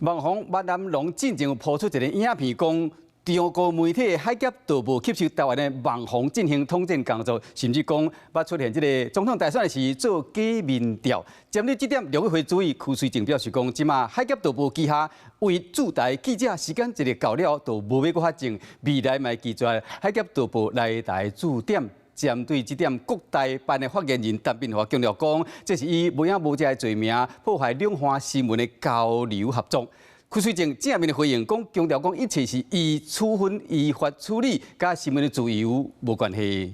網紅麥南龍進前有拋出一个影片，講中國媒體海峽導報吸收台灣的網紅進行統戰工作，甚至講捌出現這个總統大選時做假民調。針對這點，陸委會主委邱垂正表示講，這馬海峽導報旗下為駐台記者時間一日到了，就無欲閣發證，未來嘛會拒絕海峽導報來台駐點。針對這點，國台辦的發言人陳斌華強調講，這是以無影無跡的罪名破壞兩岸新聞的交流合作。邱垂正正面的回應講，強調講一切是依處分依法處理，佮新聞的自由無關係。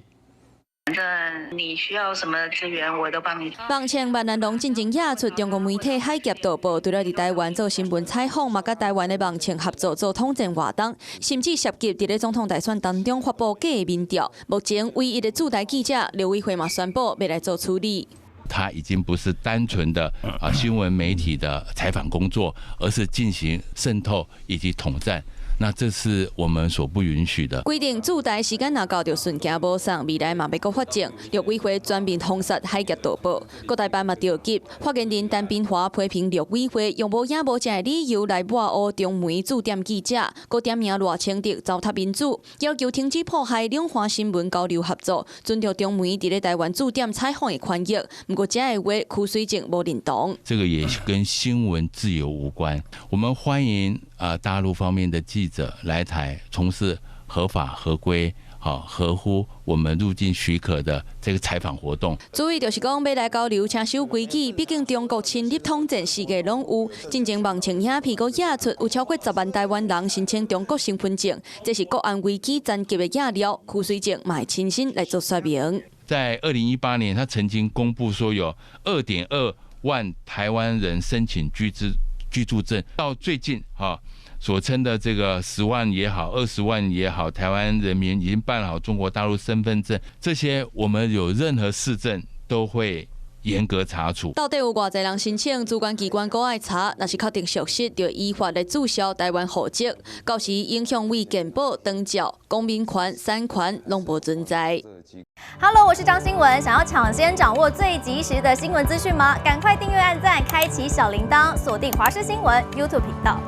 反正你需要什麼資源，我都幫你。網紅麥南龍進前惹出中國媒體海峽導報，除了佇台灣做新聞採訪，嘛佮台灣的網紅合作做統戰活動，甚至涉及佇咧總統大選當中發布假民調。目前唯一的駐台記者陸委會嘛宣布欲來做處理。他已經不是單純的新聞媒體的採訪工作，而是進行滲透以及統戰。那這是我們所不允許的。規定駐台時間若到就順行無送，未來嘛欲閣發證。陸委會全面封殺海峽導報，國台辦嘛著急，發言人陳斌華批評陸委會用無影無跡的理由來抹烏中媒駐點記者，閣點名賴清德糟蹋民主，要求停止破壞兩岸新聞交流合作，尊重中媒佇咧台灣駐點採訪的權益。毋過這个話邱垂正無認同。這個也跟新聞自由無關。我們歡迎大陸方面的記者來台從事合法合規、好合乎我們入境許可的這個採訪活動。主意就是講，欲來交流，請守規矩。畢竟中國親日統戰世界攏有，進前網紅影片閣惹出有超過10萬台灣人申請中國身份證，這是國安危機層級的惹料。邱垂正嘛會親身來做說明。在2018年，他曾經公布說有2.2萬台灣人申請居住證，到最近哈所稱的這個10萬也好，20萬也好，台灣人民已經辦好中國大陸身份證，這些我們有任何事證都會嚴格查處。到底有偌濟人申請，主管機關閣愛查，若是確定屬實，就依法來註銷台灣戶籍。到時影響為健保、長照、公民權、產權攏無存在。 Hello，我是張新聞，想要搶先掌握最及時的新聞資訊嗎？趕快訂閱、按讚、開啟小鈴鐺，鎖定華視新聞 YouTube 頻道。